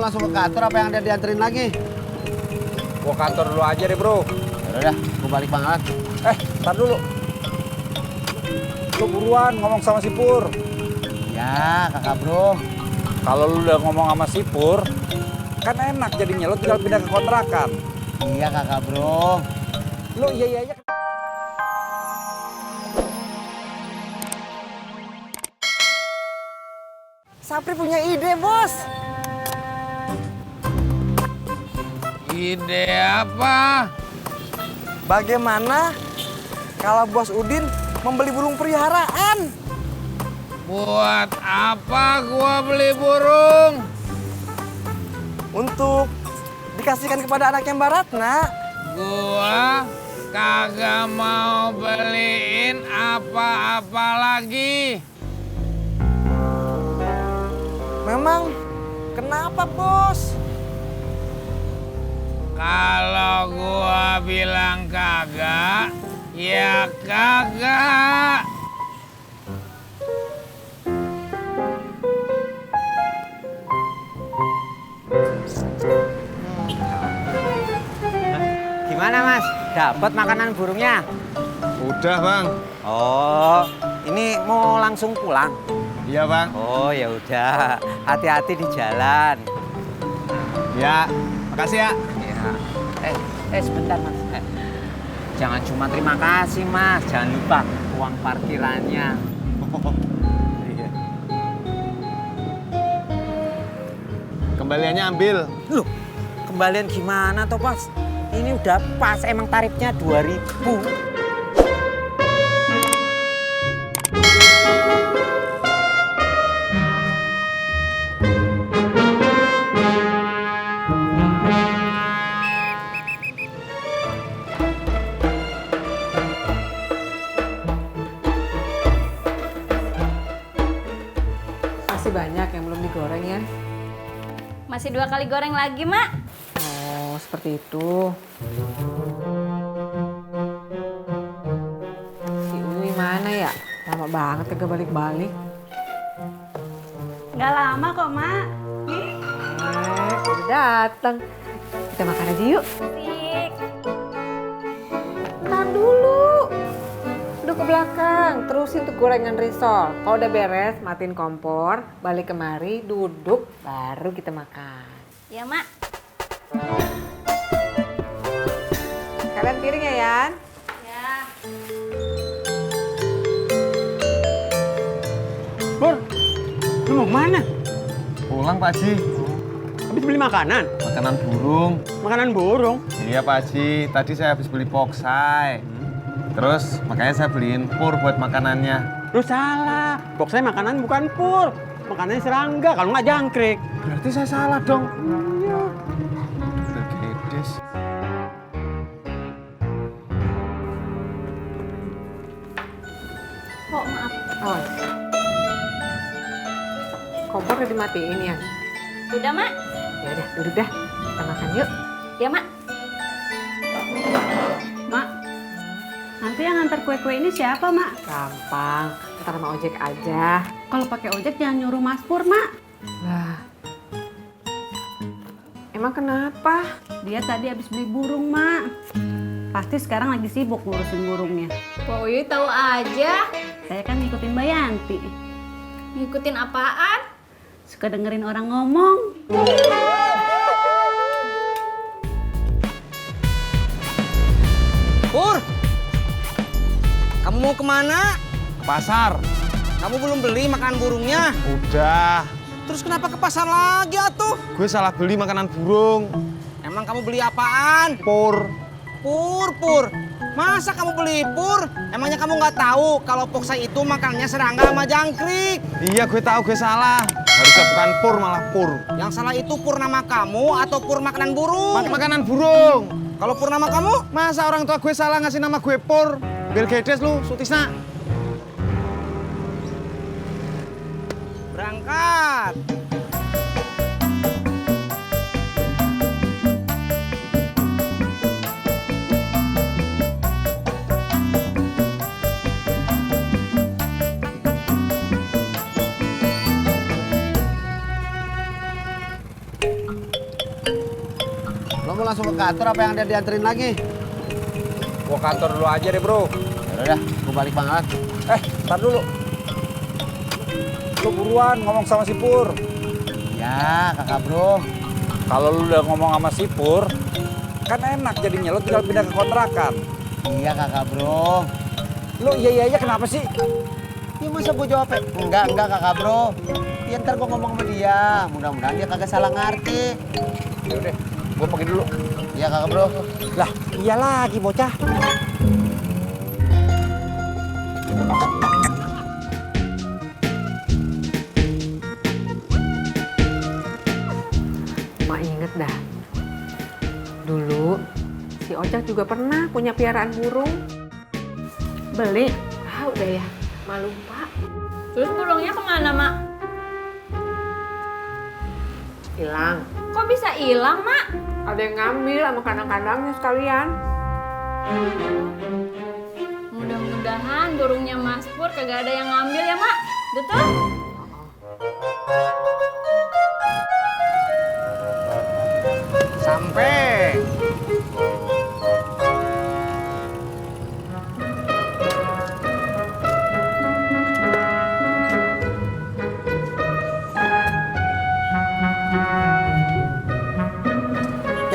langsung ke kantor apa yang ada dianterin lagi? Gua kantor dulu aja deh, Bro. Yaudah, gue balik banget. Ntar dulu. Lu buruan ngomong sama si Pur. Ya, kakak bro. Kalau lu udah ngomong sama si Pur, kan enak jadinya, lu tinggal pindah ke kontrakan. Iya kakak bro. Lu iya aja. Sapri punya ide, Bos. Ide apa? Bagaimana kalau Bos Udin membeli burung peliharaan? Buat apa gua beli burung? Untuk dikasihkan kepada anaknya Mbak Ratna. Gua kagak mau beliin apa-apa lagi. Memang kenapa, Bos? Kalau gua bilang kagak, ya kagak. Gimana Mas? Dapat makanan burungnya? Udah bang. Oh, ini mau langsung pulang? Iya bang. Oh ya udah, hati-hati di jalan. Ya, makasih ya. Ya. Sebentar Mas. Jangan cuma terima kasih Mas, jangan lupa uang parkirannya. Iya. Kembaliannya ambil. Loh, kembalian gimana toh Mas? Ini udah pas, emang tarifnya 2.000. Masih banyak yang belum digoreng ya? Masih 2 kali goreng lagi, Mak. Oh, seperti itu. Si Uwi mana ya? Lama banget kagak balik-balik. Nggak lama kok, Mak. Udah datang. Kita makan aja yuk. Sik. Ntar dulu. Duduk ke belakang, terusin tuh gorengan risol. Kalau udah beres, matiin kompor, balik kemari, duduk, baru kita makan. Ya, Mak. Kalian piring ya, Yan? Ya. Pur, lu mau kemana? Pulang Pak Haji. Habis beli makanan? Makanan burung. Makanan burung? Iya Pak Haji, tadi saya habis beli poksai. Terus makanya saya beliin pur buat makanannya. Lu salah, boxnya makanan bukan pur. Makanannya serangga, kalau nggak jangkrik. Berarti saya salah dong. Iya. Gedes. Oh, maaf. Oh. Kompor udah dimatiin ya? Udah, Mak. Ya udah, duduk dah. Kita makan yuk. Ya, Mak. Mak, nanti yang ngantar kue-kue ini siapa, Mak? Gampang, ntar sama ojek aja. Kalau pakai ojek jangan nyuruh Mas Pur, Mak. Lah, emang kenapa? Dia tadi habis beli burung, Mak. Pasti sekarang lagi sibuk ngurusin burungnya. Pak Uyu tahu aja. Saya kan ngikutin Mbak Yanti. Ngikutin apaan? Suka dengerin orang ngomong. Pur, kamu mau kemana? Ke pasar. Kamu belum beli makanan burungnya. Udah. Terus kenapa ke pasar lagi atuh? Gue salah beli makanan burung. Emang kamu beli apaan? Pur. Pur. Masa kamu beli pur? Emangnya kamu nggak tahu kalau poksai itu makanannya serangga sama jangkrik? Iya gue tahu gue salah. Harusnya bukan pur malah pur. Yang salah itu pur nama kamu atau pur makanan burung? Makanan burung. Kalau pur nama kamu? Masa orang tua gue salah ngasih nama gue pur? Bill Gedes lu, Sutisna. Berangkat. Lo mau langsung ke kantor apa yang ada dianterin lagi? Gua kantor dulu aja deh, Bro. Yaudah, gue balik pangkalan. Ntar dulu. Lu buruan ngomong sama si Pur. Ya, kakak bro. Kalau lu udah ngomong sama si Pur, kan enak jadinya, lu tinggal pindah ke kontrakan. Iya kakak bro. Lu iya aja kenapa sih? Ya masa gue jawab enggak kakak bro. Ya ntar gue ngomong sama dia. Mudah-mudahan dia kagak salah ngerti. Yaudah, gua pergi dulu. Iya kakak bro. Lah, iya lagi bocah. Mak inget dah. Dulu si Ojak juga pernah punya piaraan burung. Beli. Ah udah ya, mak lupa. Terus burungnya kemana, Mak? Hilang. Kok bisa hilang, Mak? Ada yang ngambil sama kandang-kandangnya sekalian. Mudah-mudahan burungnya Mas Pur kagak ada yang ngambil ya, Mak. Betul? Sampai.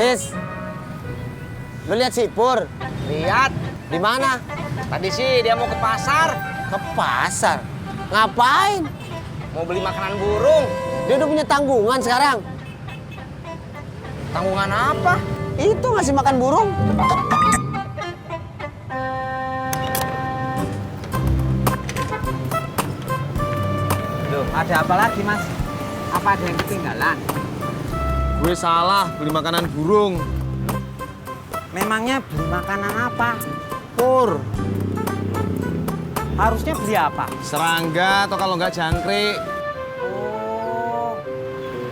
Tis, lu lihat si Pur? Lihat. Di mana? Tadi sih dia mau ke pasar. Ke pasar? Ngapain? Mau beli makanan burung. Dia udah punya tanggungan sekarang. Tanggungan apa? Itu ngasih makan burung. Loh, ada apa lagi, Mas? Apa ada yang ketinggalan? Gue salah beli makanan burung. Memangnya beli makanan apa? Pur, Harusnya beli apa? serangga atau kalau nggak jangkrik. Oh.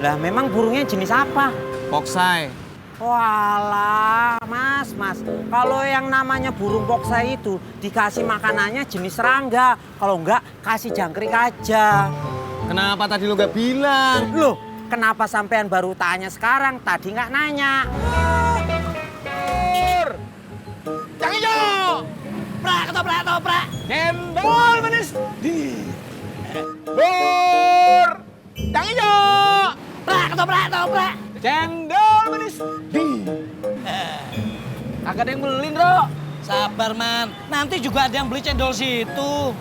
Lah memang burungnya jenis apa? Poksai. Walah, Mas. Kalau yang namanya burung poksai itu dikasih makanannya jenis serangga. Kalau enggak, kasih jangkrik aja. Kenapa tadi lu nggak bilang? Loh, kenapa sampean baru tanya sekarang? Tadi nggak nanya. Yang hijau. Prak, ketoprak. Cendol manis. Pur. Yang hijau. Prak, ketoprak. Cendol manis. Kagak ada yang beli, Bro. Sabar, Man. Nanti juga ada yang beli cendol situ.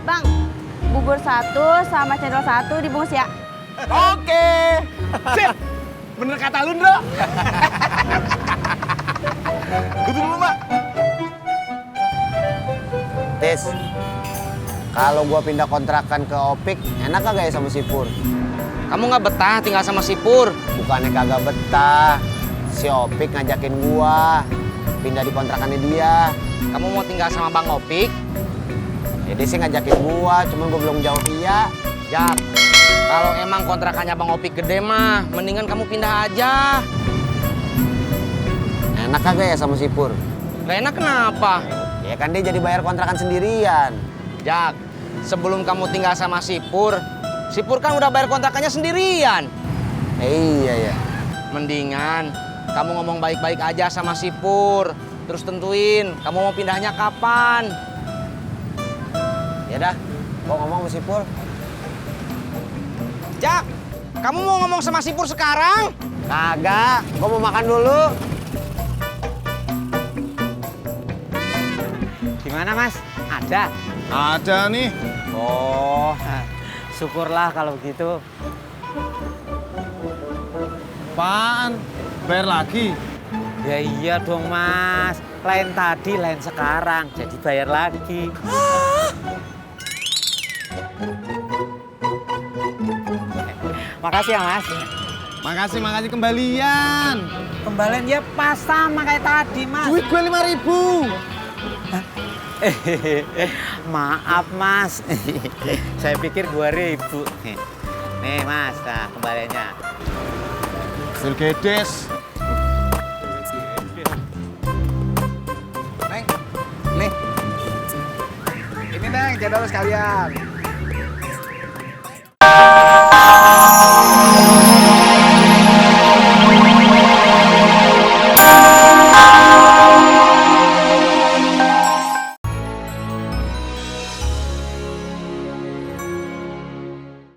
Bang, bubur 1 sama cendol 1 dibungkus ya. Oke. Sip. Bener kata lu, Bro. Gue dulu, Mak. Tis, kalau gua pindah kontrakan ke Opik, enak kagak ya sama si Pur? Kamu nggak betah tinggal sama si Pur? Bukannya kagak betah. Si Opik ngajakin gua pindah di kontrakannya dia. Kamu mau tinggal sama Bang Opik? Jadi sih ngajakin gua, cuman gua belum jawab iya. Jak, kalau emang kontrakannya Bang Opik gede mah, mendingan kamu pindah aja. Enak kagak ya sama si Pur? Gak enak kenapa? Ya kan dia jadi bayar kontrakan sendirian. Jak, sebelum kamu tinggal sama si Pur kan udah bayar kontrakannya sendirian. Iya ya. Mendingan kamu ngomong baik-baik aja sama si Pur. Terus tentuin kamu mau pindahnya kapan. Ya dah, gua ngomong sama si Pur. Jak, kamu mau ngomong sama si Pur sekarang? Kagak, gua mau makan dulu. Gimana, Mas? Ada? Ada nih. Oh, syukurlah kalau begitu. Apaan? Bayar lagi? Ya iya dong, Mas. Lain tadi, lain sekarang. Jadi bayar lagi. Makasih ya, Mas. Makasih kembalian. Kembalian ya pas sama kayak tadi, Mas. Duit gue 5.000. Maaf, Mas. Saya pikir 2.000. Nih, Mas. Nah, kembaliannya. Hasil gedes. Neng, nih. Ini Neng, cendol sekalian.